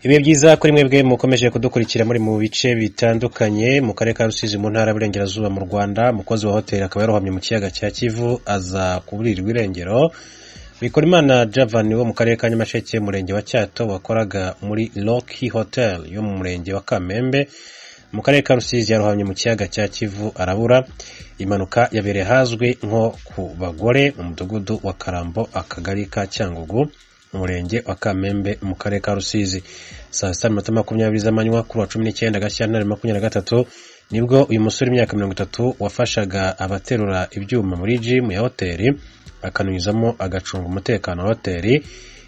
Ibihe byiza kuri mwebwe mukomeje kudukurikira muri mu bice bitandukanye mu karere ka Rusizi mu ntara y'Iburengerazuba mu Rwanda. Umukozi wa hoteli akaba yarohamye mu kiyaga cya Kivu aza kuburirwa irengero. Bikorimana Javan wo mu karere ka Nyamasheke, murenge wa Cyato, wakoraga muri Rocky Hotel yo mu murenge wa Kamembe mu karere ka Rusizi, yarohamye mu kiyaga cya Kivu arabura. Impanuka yabereye ahazwi nko ku bagore mu mudugudu wa Karambo, akagari ka Cyangugu, mu murenge wa Kamembe mu karere ka Rusizi, saa 6:20 z'amanywa kuri wa 19 Gashyantare 23, nibwo uyu musore w'imyaka 30 wafashaga abaterura ibyuma muri gym ya hoteli akananyuzamo agacunga umutekano wa hoteli,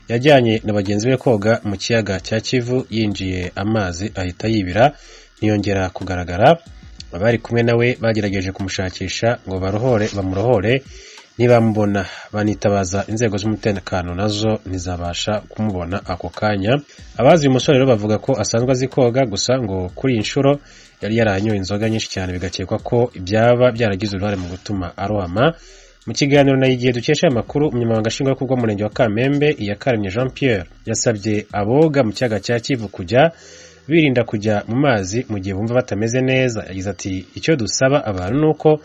yajyanye na bagenzi be koga mu kiyaga cya Kivu, yinjiye amazi ahita yibira ntiyongera kugaragara. Abari kumwe nawe bagerageje kumushakisha ngo bamurohore ntibamubona, banitabaza inzego z'umutekano nazo ntizabasha kumubona ako kanya. Abazi uyu musore rero bavuga ko asanzwe azi koga, gusa ngo kuri iyi nshuro yari yaranyoye inzoga nyinshi cyane, bigakekwa ko byaba byaragize uruhare mu gutuma arohama. Mu kiganiro na Igihe dukesha aya makuru, umunyamabanga nshingwabikorwa w'umurenge wa Kamembe, Iyakaremye Jean Pierre, yasabye aboga mu kiyaga cya Kivu kujya birinda kujya mu mazi mu gihe bumva batameze neza. Yagize ati: "Icyo dusaba abantu ni uko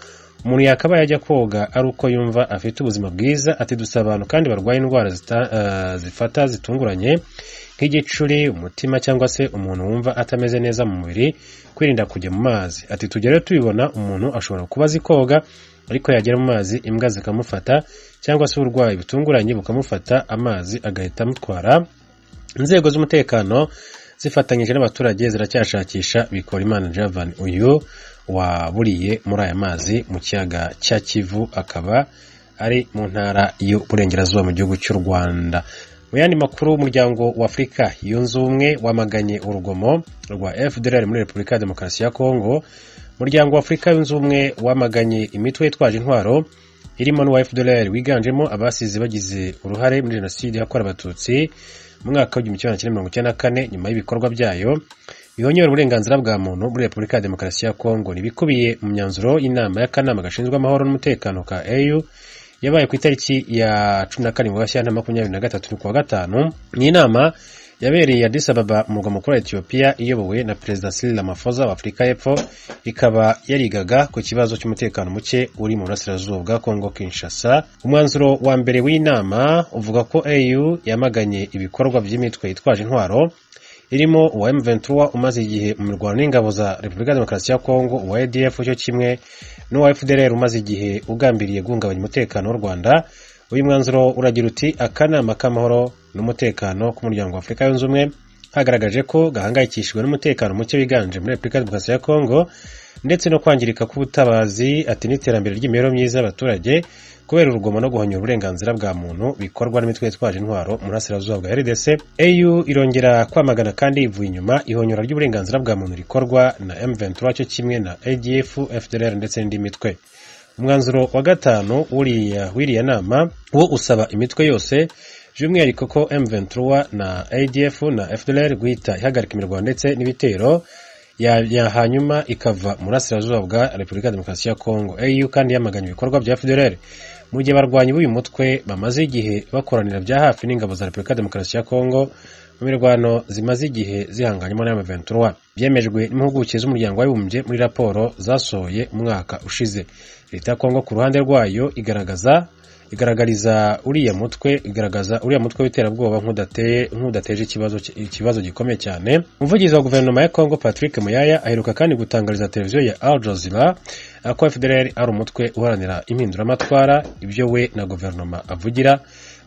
umuntu yakabaye ajya koga ari uko yumva afite ubuzima bwiza." Ati: "Dusaba abantu kandi barwaye indwara zifata zitunguranye nk'igicuri, umutima cyangwa se umuntu wumva atameze neza mu mubiri kwirinda kujya mu mazi." Ati: "Tujya rero tubibona, umuntu ashobora kuba azi koga ariko yagera mu mazi imbwa zikamufata cyangwa se uburwayi butunguranye bukamufata, amazi agahita amutwara." Inzego z'umutekano zifatanyije n'abaturage ziracyashakisha Bikorimana Javan, uyu waburiye muri aya mazi mu kiyaga cya Kivu, akaba ari mu ntara y'Uburengerazuba mu gihugu cy'u Rwanda. Mu yandi makuru, umuryango wa Afurika Yunze Ubumwe wamaganye urugomo rwa FDLR muri Repubulika ya Demokarasi ya Kongo. Umuryango wa Afurika Yunze Ubumwe wamaganye imitwe yitwaje intwaro irimo n'uwa FDLR wiganjemo abasize bagize uruhare muri jenoside yakorewe Abatutsi mu mwaka w'1994, nyuma y'ibikorwa byayo bihonyora uburenganzira bwa muntu muri Repubulika ya Demokarasi ya Kongo. Ibikubiye mu myanzuro y'inama y'akanama gashinzwe amahoro n'umutekano ka AU yabaye ku itariki ya 17 Gashyantare 23, kuwa gatanu. Ni inama yabereye Addis Ababa, umurwa mukuru wa Ethiopia, iyobowe na Perezida Cyril Ramaphosa wa Afurika y'Epfo, ikaba yarigaga ku kibazo cy'umutekano muke uri mu burasirazuba bwa Kongo Kinshasa. Umwanzuro wa mbere w'inama uvuga ko AU yamaganye ibikorwa by'imitwe yitwaje intwaro irimo uwa M23 umaze igihe mu mirwano n'ingabo za Repubulika ya Demokarasi ya Kongo, uwa ADF cyo kimwe n'uwa FDLR umaze igihe ugambiriye guhungabanya umutekano w'u Rwanda. Uyu mwanzuro uragira uti: "Akanama k'amahoro n'umutekano k'umuryango wa Afurika Yunze Ubumwe hagaragaje ko gahangayikishijwe n'umutekano muke wiganje muri Repubulika ya Demokarasi ya Kongo ndetse no kwangirika k'ubutabazi," ati, "n'iterambere ry'imibereho myiza y'abaturage kubera urugomo no guhonyora uburenganzira bwa muntu bikorwa n'imitwe yitwaje intwaro mu burasirazuba bwa RDC." AU irongera kwamagana kandi ivuye inyuma ihonyora ry'uburenganzira bwa muntu rikorwa na M23 cyo kimwe na ADF, FDLR ndetse n'indi mitwe. Umwanzuro wa gatanu w'iriya nama wo usaba imitwe yose, by'umwihariko ko M23 na ADF na FDLR, guhita ihagarika imirwano ndetse n'ibitero ya hanyuma ikava mu burasirazuba bwa Repubulika ya Demokarasi ya Kongo. AU kandi yamaganye ibikorwa bya FDLR mu gihe abarwanyi b'uyu mutwe bamaze igihe bakoranira bya hafi n'ingabo za Repubulika ya Demokarasi ya Kongo mu mirwano zimaze igihe zihanganyemo na M23. Byemejwe n'impuguke z'umuryango w'abibumbye muri raporo zasohoye umwaka ushize. Leta ya Kongo ku ruhande rwayo igaragaza uriya mutwe w'iterabwoba nk'udateje ikibazo gikomeye cyane. Umuvugizi wa guverinoma ya Kongo, Patrick Muyaya, aheruka kandi gutangariza televiziyo ya Al Jazeera ko FDLR ari umutwe uharanira impinduramatwara, ibyo we na guverinoma avugira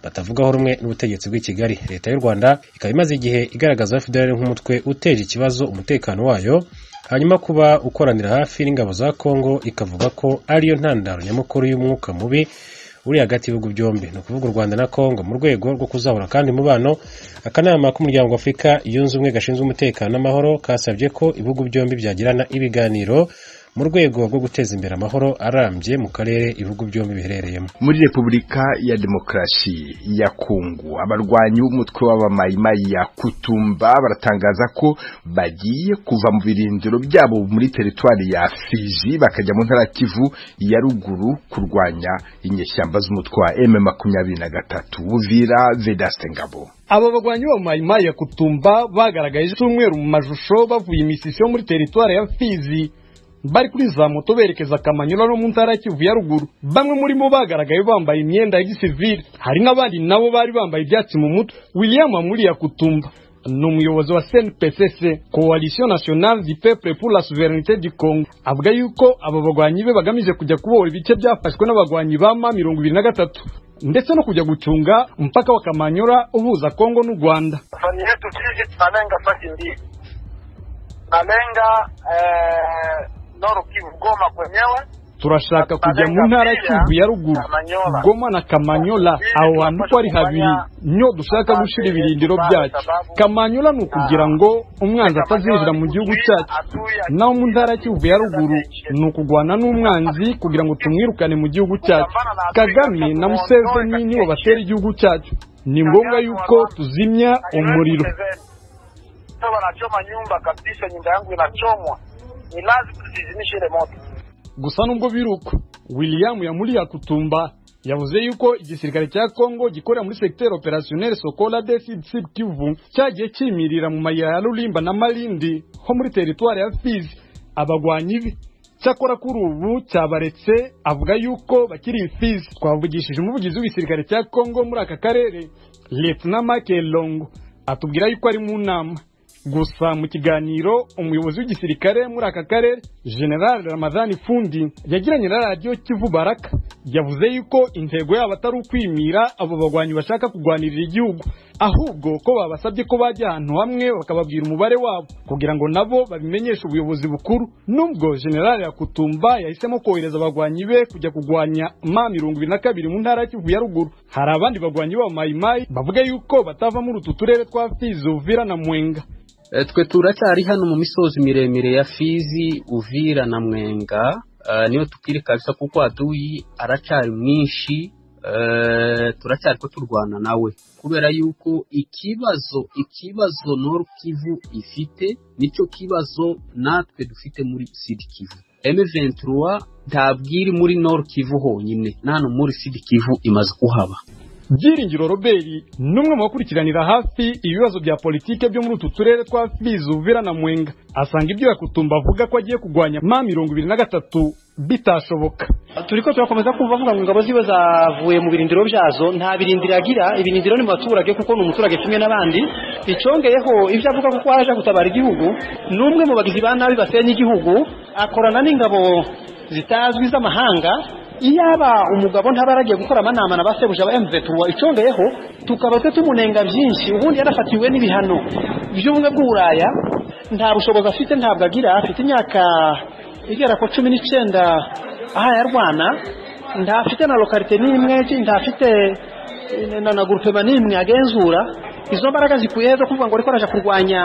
batavugaho rumwe n'ubutegetsi bw'i Kigali. Leta y'u Rwanda ikaba imaze igihe igaragaza FDLR nk'umutwe uteje ikibazo umutekano wayo, hanyuma kuba ukoranira hafi n'ingabo za Kongo ikavuga ko ariyo ntandaro nyamukuru y'umwuka mubi uri hagati y'ibihugu byombi, ni ukuvuga u Rwanda na Kongo. Mu rwego rwo kuzahura kandi umubano, akanama k'umuryango wa Afurika Yunze Ubumwe gashinzwe umutekano n'amahoro kasabye ko ibihugu byombi byagirana ibiganiro. mu rwego rwo guteza imbere amahoro arambye mu karere ibihugu byombi biherereyemo. Muri Repubulika ya Demokarasi ya Kongo, abarwanyi b'umutwe w'abamayimayi ya Kutumba baratangaza ko bagiye kuva mu birindiro byabo muri teritwari ya Fizi bakajya mu ntara Kivu ya ruguru kurwanya inyeshyamba z'umutwe wa M23. Uvira, Vedaste Ngabo. Aba bagwanyi ba Mayimayi ya Kutumba bagaragaye icyumweru mu majusho bavuye imisisi yo muri teritwari ya Fizi bari kuri za moto berekeza Kamanyola no mu ntara ya Kivu ya ruguru. Bamwe muri bo bagaragaye bambaye imyenda ya gisivili, hari n'abandi nabo bari bambaye ibyatsi mu mutwe. William Amuri ya Kutumba ni umuyobozi wa CNPSC, Coalition Nationale du Peuple pour la Souveraineté du Congo, avuga yuko aba bagwanyi be bagamije kujya kubohora ibice byafashwe n'abagwanyi ba M23 ndetse no kujya gucunga mpaka wa Kamanyola uhuza Kongo n'u Rwanda. Fani yetu sisi tunalenga fasi mbili, tunalenga Nord Kivu, Goma kwenyewe. Turashaka kujya mu ntara Kivu ya ruguru, Goma na Kamanyola. Aho hantu uko ari habiri niho dushaka gushira ibirindiro byacu. Kamanyola ni ukugira ngo umwanzi atazinjira mu gihugu cyacu, naho mu ntara Kivu ya ruguru ni ukugwana n'umwanzi kugira ngo tumwirukane mu gihugu cyacu. Kagame na Museveni nibo batera igihugu cyacu, ni ngombwa yuko tuzimya umuriro. Wanachoma nyumba kabisa, nyumba yangu inachomwa, ni lazima tuzizimishe ile moto. Gusa nubwo biruko, William Yamuri Kutumba yavuze yuko igisirikare cya Kongo gikorera muri secteur opérationnel Sokola de Sud Kivu cyagiye kimirira mu mayira ya Rulimba na Malindi ho muri territoire ya Fizi abagwanyi be. Cyakora kuri ubu cyabaretse, avuga yuko bakiri Fizi. Twavugishije umuvugizi w'igisirikare cya Kongo muri aka karere, Lieutenant Michael Longo, atubwira yuko ari mu nama. Gusa mu kiganiro umuyobozi w'igisirikare muri aka karere General Ramadhani Fundi yagiranye na Radio Kivu Baraka, yavuze yuko intego yabo atari ukwimira abo bagwanyi bashaka kugwanirira igihugu, ahubwo ko babasabye ko bajya ahantu hamwe bakababwira umubare wabo kugira ngo nabo babimenyeshe ubuyobozi bukuru. Nubwo General Yakutumba yahisemo kohereza abagwanyi be kujya kugwanya M22 mu ntara ya Kivu ya ruguru, hari abandi bagwanyi ba Mayimayi bavuga yuko batava muri utu turere twa Fizi, Uvira na Mwenga. Twe turacyari hano mu misozi miremire ya Fizi, Uvira na Mwenga, niyo tukiri kabisa kuko adui aracyari mwinshi. Turacyari ko turwana nawe kubera yuko ikibazo Nord Kivu ifite nicyo kibazo natwe dufite muri Sud Kivu. M23 ntabwiri muri Nord Kivu honyine, nano muri Sud Kivu imaze kuhaba. Byiringiro Robert numwe mu bakurikiranira hafi ibibazo bya politike byo muri utu turere twa Fizi, Uvira na Mwenga, asanga ibyo Yakutumba avuga ko agiye kugwanya M23 bitashoboka. Turiko turakomeza kumva avuga ngo ingabo ziwe zavuye mu birindiro byazo, nta birindiro agira, ibirindiro ni mu baturage kuko ni umuturage kimwe n'abandi. Icongeyeho ibyo avuga kuko araje gutabara igihugu, numwe mu bagizi ba nabi basenya igihugu, akorana n'ingabo zitazwi z'amahanga. Iyaba umugabo ntabaragiye gukora amanama na basebuja ba M23, icongeyeho tukaba twe tumunenga byinshi. Ubundi yarafatiwe n'ibihano by'ubumwe bw'Uburaya, nta bushobozi afite, ntabwo agira, afite imyaka igera ku 19 aha yarwana, ntafite na lokalite n'imwe, ntafite na groupement n'imwe agenzura. Izo mbaraga zikuye zo kuvuga ngo ariko araje kurwanya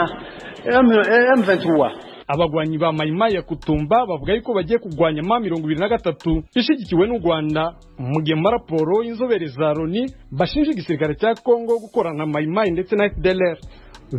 M23. Abagwanyi ba Mayimayi ya Kutumba bavuga yuko bagiye kugwanya M23 ishigikiwe n'u Rwanda, mu gihe mu raporo y'inzobere za Loni bashinja igisirikare cya Kongo gukorana na Mayimayi ndetse na FDLR.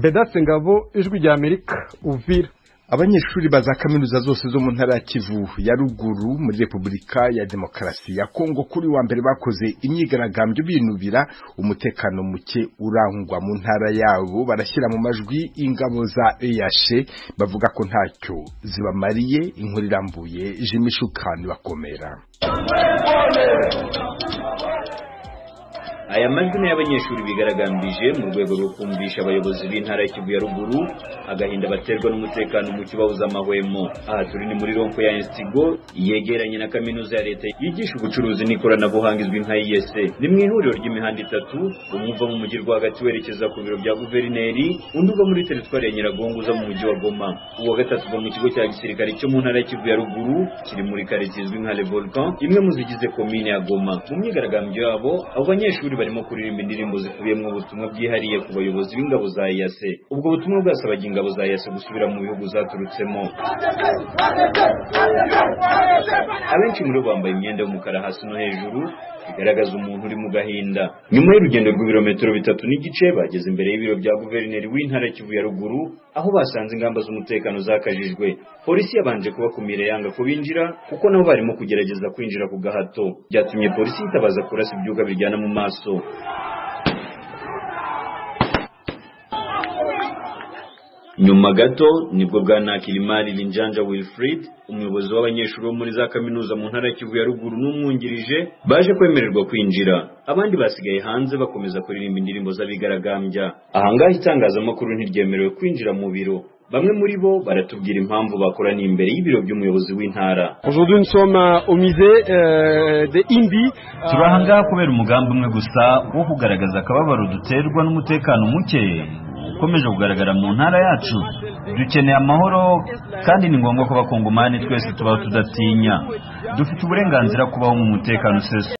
Vedaste Ngabo, Ijwi rya Amerika, Uvira. Abanyeshuri ba za kaminuza zose zo mu ntara ya Kivu ya ruguru muri Repubulika ya Demokarasi ya Kongo kuri wa mbere bakoze imyigaragambyo binubira umutekano muke urangwa mu ntara yabo. Barashyira mu majwi ingabo za EAC bavuga ko ntacyo zibamariye. Inkuru irambuye Jimmy Shukani bakomera. Aya majwi ni y'abanyeshuri bigaragambije mu rwego rwo kumvisha abayobozi b'intara ya Kivu ya ruguru agahinda baterwa n'umutekano muke babuza amahwemo. Aha turi ni muri rompo ya Instigo yegeranye na kaminuza ya leta yigisha ubucuruzi n'ikoranabuhanga izwi nka IEC. Ni mu ihuriro ry'imihanda itatu, umwe uva mu mujyi rwagati werekeza ku biro bya guverineri, undi uva muri teritwari ya Nyiragongo uza mu mujyi wa Goma, uwa gatatu uva mu kigo cya gisirikare cyo mu ntara ya Kivu ya ruguru kiri muri karitsiye izwi nka Le Volcan, imwe mu zigize komine ya Goma. Mu myigaragambyo yabo, abo banyeshuri banyeshuri barimo kuririmba indirimbo zikubiyemo ubutumwa bwihariye ku bayobozi b'ingabo za EAC. Ubwo butumwa bwasabaga ingabo za EAC gusubira mu bihugu zaturutsemo. Abenshi muri bo bambaye imyenda y'umukara hasi no hejuru, bigaragaza umuntu uri mu gahinda. Nyuma y'urugendo rw'ibirometero 3.5 bageze imbere y'ibiro bya guverineri w'intara Kivu ya ruguru, aho basanze ingamba z'umutekano zakajijwe. Polisi yabanje kubakumira yanga ko binjira, kuko nabo barimo kugerageza kwinjira ku gahato. Byatumye polisi yitabaza kurasa ibyuka biryana mu maso. Nyuma gato nibwo bwana Kilimari Linjanja Wilfrid, umuyobozi w'abanyeshuri bo muri za kaminuza mu ntara ya Kivu ya ruguru n'umwungirije, baje kwemererwa kwinjira. Abandi basigaye hanze bakomeza kuririmba indirimbo z'abigaragambya. Ahangaha itangazamakuru ntiryemerewe kwinjira mu biro. Bamwe muri bo baratubwira impamvu bakoraniye imbere y'ibiro by'umuyobozi w'intara. Aujourd'hui nous sommes au musée de Imbi. Turi ahangaha kubera umugambi umwe gusa wo kugaragaza akababaro duterwa n'umutekano muke ukomeje kugaragara mu ntara yacu. Dukeneye amahoro kandi ni ngombwa ko abakongomani twese tubaho tudatinya. Dufite uburenganzira kubaho mu mutekano usesuye.